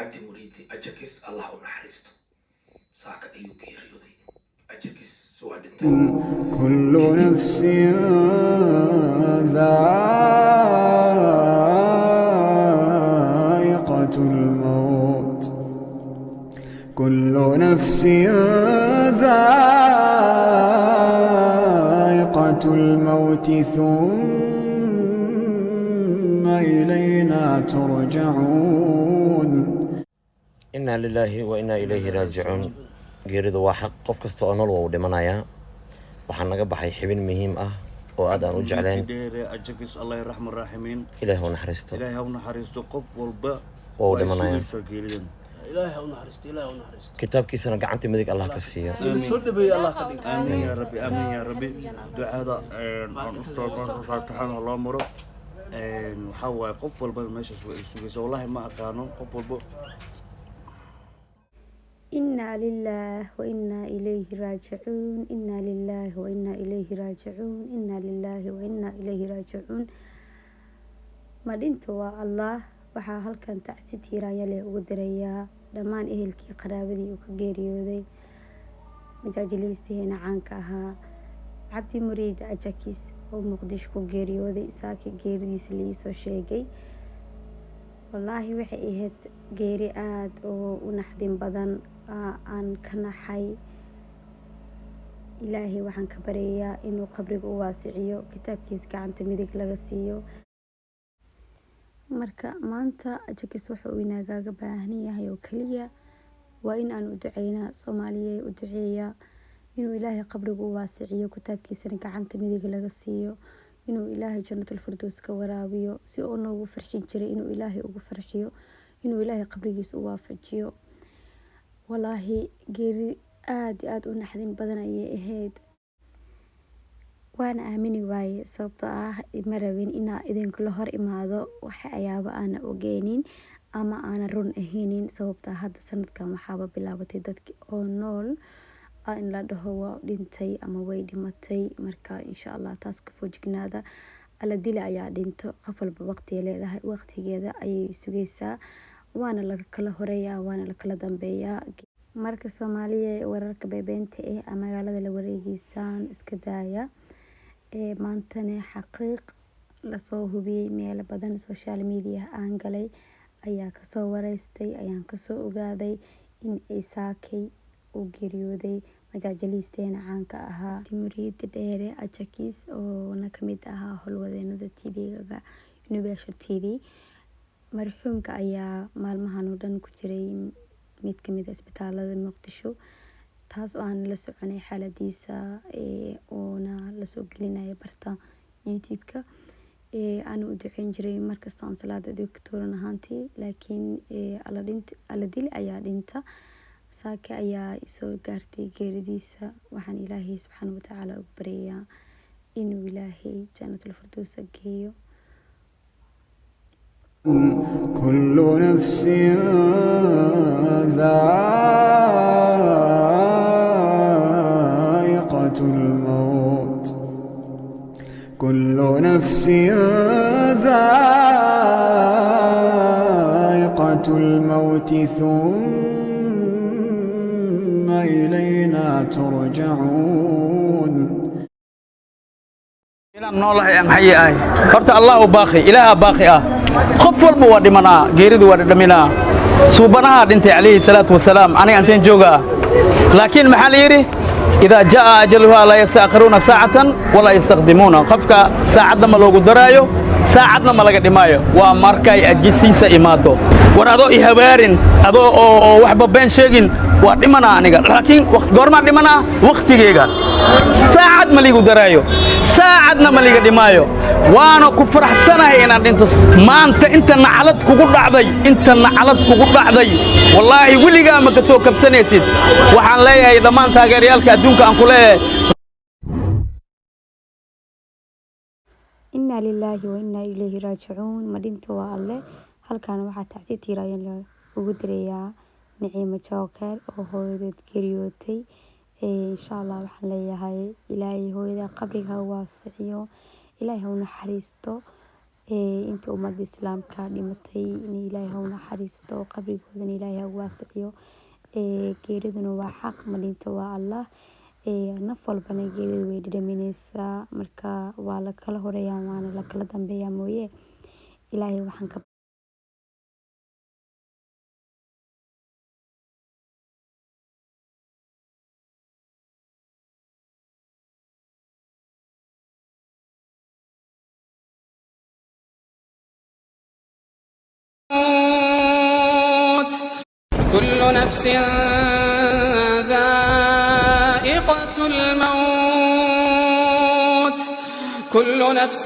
Cabdi Muriidi Ajakis, Allah u naxariisto, saaka ayuu geeriyooday. Ajakis waa dhintay. كل نفس ذائقة الموت، كل نفس ذائقة الموت، ثم إلينا ترجعون. Inaa lilaahi wa inaa ilayhi raajicuun. Geeridu waa xaq, qof kasta oo nool waa uu dhimanayaa. Waxaa naga baxay xibin muhiim ah oo aad aan u jecleen. Dheere Ajakis, Allah raxma raaximiin. Ilaahi u naxariisto. Ilaahay ha u naxariisto. Qof walba waa uu waa dhimanayaa. Sugaysaa geeridan. Ilaahay ha u naxariisto, Ilaahay ha u naxariisto. Kitaabkiisana gacanta midig Allah ka siiyo. Ila soo dhaweeyay, Allah ka dhigo. Aamin yaa Rabbi, aamin yaa Rabbi. Ducada aan u soo faataxada loo maro. Waxaa waaye qof walba meeshaas waa ay sugaysaa. Wallahi ma aqaano qof walba. Inaa lilaah wa inaa ilayhi raajicuun. Inaa lilaahi wa inaa ilayhi raajicuun. Inaa lilaahi wa inaa ilayhi raajicuun. Madhinta waa Allah. Waxaa halkan tacsi tiiraanya leh ugu dirayaa dhammaan ehelkii, qaraabadii uu ka geeriyooday majaajiliistaheena caanka ahaa Cabdi Muriid Ajakis oo Muqdisho ku geeriyooday saaki. Geeridiisa la iisoo sheegay, wallaahi waxay ahayd geeri aada oo u naxdin badan, aan ka naxay. Ilaahay waxaan ka baryayaa inuu qabriga u waasiciyo, kitaabkiisa gacanta midig laga siiyo. Marka maanta Ajakis waxa uu inagaga baahan yahay oo kaliya waa in aan u duceynaa. Soomaaliya u duceeyaa inuu Ilaahay qabriga u waasiciyo, kitaabkiisana gacanta midig laga siiyo, inuu Ilaahay Jannatul Firdows ka waraabiyo, si uu noogu farxin jiray inuu Ilaahay ugu farxiyo, inuu Ilaahay qabrigiisa u waafajiyo. Walaahi geeri aada iyo aada u naxdin badan ayay ahayd, waana aamini waaye, sababtoo ah ma rabin inaa idinkula hor imaado waxyaabo aana ogeynin ama aana run ahaynin, sababta hadda sanadkan waxaaba bilaabatay dadki oo nool in la dhaho waa dhintay ama way dhimatay. Marka insha Allah taas ka foojignaada. Alla dila ayaa dhinto, qof walba waqtiga leedahay, waqtigeeda ayay sugaysaa, waana laga kala horeeyaa, waana la kala dambeeyaa. Marka Soomaaliya, wararka beebeenta ah magaalada la wareegeysaan iska daaya. Maantana xaqiiq lasoo hubiyey, meelo badan social media aan galay ayaa kasoo wareystay, ayaan kasoo ogaaday in ay saakay uu geeriyooday majaajiliisteena caanka ahaa Muriid Dheere Ajakis, oona kamid ahaa howlwadeenada TV-ga Universal TV. Marxuumka ayaa maalmahan oo dhan ku jiray mid kamid ah isbitaalada Muqdisho, taas oo aan la soconay xaaladiisa, oona lasoo gelinaya barta YouTube-ka aan u duceyn jiray markasta aan salaada dugto ahaantii. Laakiin alla dili ayaa dhinta, saaka ayaa isoo gaartay geeridiisa. Waxaan Ilaahay subxaana watacaala ugu baryayaa inuu Ilaahay Jannatul Firdowsa geeyo. كل نفس ذائقة الموت، كل نفس ذائقة الموت، ثم إلينا ترجعون. Inaan noolahay aan xayi ahay, horta Allahu baaqi, Ilaaha baaqi ah. Qof walba waa dhimanaa, geeridu waa dhadhaminaa. Suubanaha dhintay calayhi salaatu wasalaam, aniga inteen joogaa? Laakiin maxaa la yidhi? Idaa jaa ajaluhaa laa yastaakhiruuna saacatan walaa yastaqdimuuna. Qofka saacadna ma loogu daraayo, saacadna ma laga dhimaayo, waa markay ajisiisa imaado. War adoo i habaarin, adoo oo waxba been sheegin, waa dhimanaa aniga, laakiin goormaan dhimanaa? Wakhtigeyga. Saacad ma liigu daraayo, saacadna ma liiga dhimaayo, waana ku faraxsanahay inaan dhinto maanta. Inta naclad kugu dhacday, inta naclad kugu dhacday, wallaahi weligaa ma ka soo kabsanaysid. Waxaan leeyahay dhammaan taageerayaalka adduunka aan ku leeyahay. Inaa lilaahi wa inaa ilayhi raajicuun. Madhinta waa Alle. Halkan waxaa tacsi tiiraayan ugu dirayaa Naciimo Joker oo hooyadeed geeriyootay. Insha Allah waxaan leeyahay Ilaahay hooyada qabriga ha waasiciyo, Ilaahay ha u naxariisto. Inta ummadda islaamka dhimatay in Ilaahay ha u naxariisto, qabrigoodana Ilaahay ha u waasiciyo. Geeriduna waa xaq, madinta waa Allah. Naf walbana geerida way dhadhaminaysaa. Marka waa la kala horeeyaa waana la kala dambeeyaa mooye. Ilaahay waxaan ka كل نفس ذائقة الموت، كل نفس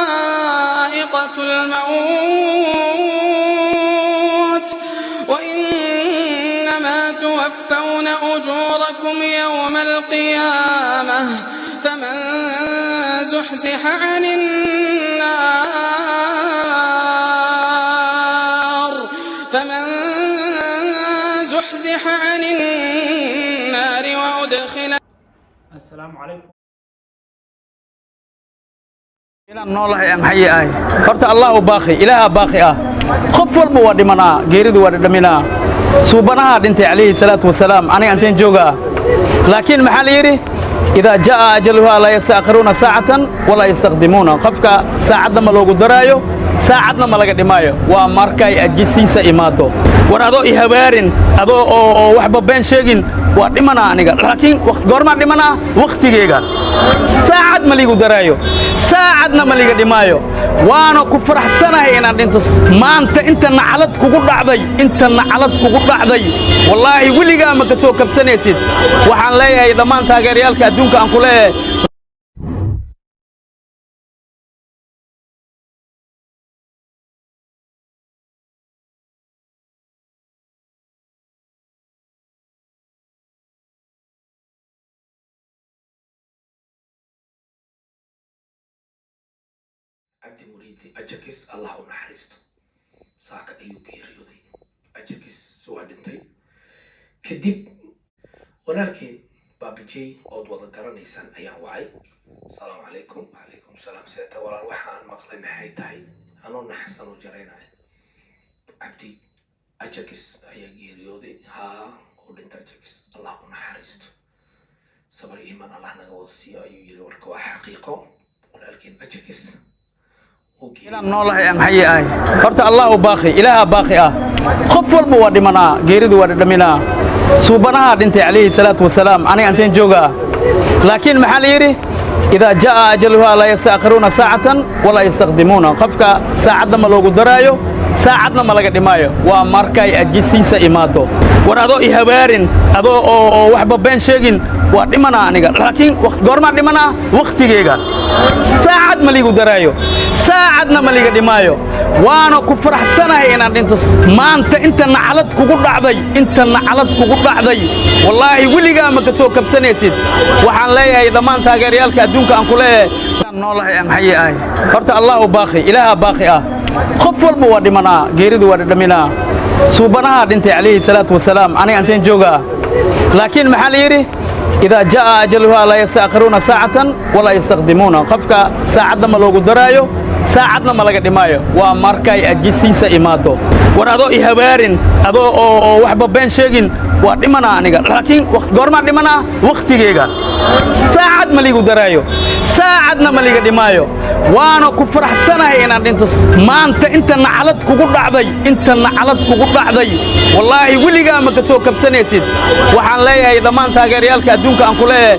ذائقة الموت، وإنما توفون أجوركم يوم القيامة، فمن زحزح عن النار فمن زحزح عن النار وأدخل Assalaamu calaykum. Inaan noolahay aan xayi ahay, horta Allahu baaqi, Ilaaha baaqi ah. Qof walba waa dhimanaa, geeridu waa dhadhaminaa. Suubanaha dhintay calayhi salaatu wasalaam, aniga anteen joogaa? Laakiin maxaa la yidhi? Idaa jaa ajaluhaa laa yastaakhiruuna saacatan walaa yastaqdimuuna. Qofka saacadna ma loogu daraayo, saacadna ma laga dhimaayo, waa markay ajisiisa imaado. War adoo i habaarin, adoo oo waxba been sheegin, waa dhimanaa aniga. Laakiin goormaa dhimanaa? Wakhtigeyga. Saacad ma liigu daraayo, saacadna ma liiga dhimaayo, waana ku faraxsanahay inaan dhinto maanta. Inta naclad kugu dhacday, inta naclad kugu dhacday, wallaahi weligaa ma ka soo kabsanaysid. Waxaan leeyahay dhammaan taageerayaalka adduunka aan ku leeyahay. Cabdi Muriidi Ajakis, Allah u naxariisto, saaka ayuu geeriyooday. Ajakis waa dhintay kadib. Walaalkiin Baabijey ood wada garanaysaan ayaan wacay. Asalaamu calaykum. Wacalaykum salaam. Seeta walaal, waxa aan maqlay maxay tahay? Anoo naxsan oo jaraynaya, Cabdi Ajakis ayaa geeriyooday. Haa, oo dhintay Ajakis, Allah u naxariisto, sabar iimaan Allah naga wada siiyo, ayuu yiri. Warka waa xaqiiqo, walaalkiin Ajakis wuu Inaan noolahay aan xayi ahay, horta Allahu baaqi, Ilaaha baaqi ah. Qof walba waa dhimanaa, geeridu waa dhadhaminaa. Suubanaha dhintay calayhi salaatu wasalaam, aniga anteen joogaa? Laakiin maxaa la yidhi? Idaa jaa ajaluhaa laa yastaakhiruuna saacatan walaa yastaqdimuuna. Qofka saacadna ma loogu daraayo, saacadna ma laga dhimaayo, waa markay ajisiisa imaado. War adoo i habaarin, adoo oo waxba been sheegin, waa dhimanaa aniga. Laakiin goormaa dhimanaa? Wakhtigeyga. Saacad ma liigu daraayo, saacadna ma liiga dhimaayo, waana ku faraxsanahay inaan dhinto maanta. Inta naclad kugu dhacday, inta naclad kugu dhacday, wallaahi weligaa ma ka soo kabsanaysid. Waxaan leeyahay dhammaan taageerayaalka adduunka aan ku leeyahay. Inaan noolahay aan xayi ahay, horta Allahu baaqi, Ilaaha baaqi ah. Qof walba waa dhimanaa, geeridu waa dhadhaminaa. Suubanaha dhintay calayhi salaatu wasalaam, aniga anteen joogaa? Laakiin maxaa la yidhi? Idaa jaa ajaluhaa laa yastaakhiruuna saacatan walaa yastaqdimuuna. Qofka saacadna ma loogu daraayo, saacadna ma laga dhimaayo, waa markay ajisiisa imaado. War adoo i habaarin, adoo oo waxba been sheegin, waa dhimanaa aniga. Laakiin goormaa dhimanaa? Wakhtigeyga. Saacad ma liigu daraayo, saacadna ma liiga dhimaayo, waana ku faraxsanahay inaan dhinto maanta. Inta naclad kugu dhacday, inta naclad kugu dhacday, wallaahi weligaa ma ka soo kabsanaysid. Waxaan leeyahay dhammaan taageerayaalka adduunka aan ku leeyahay.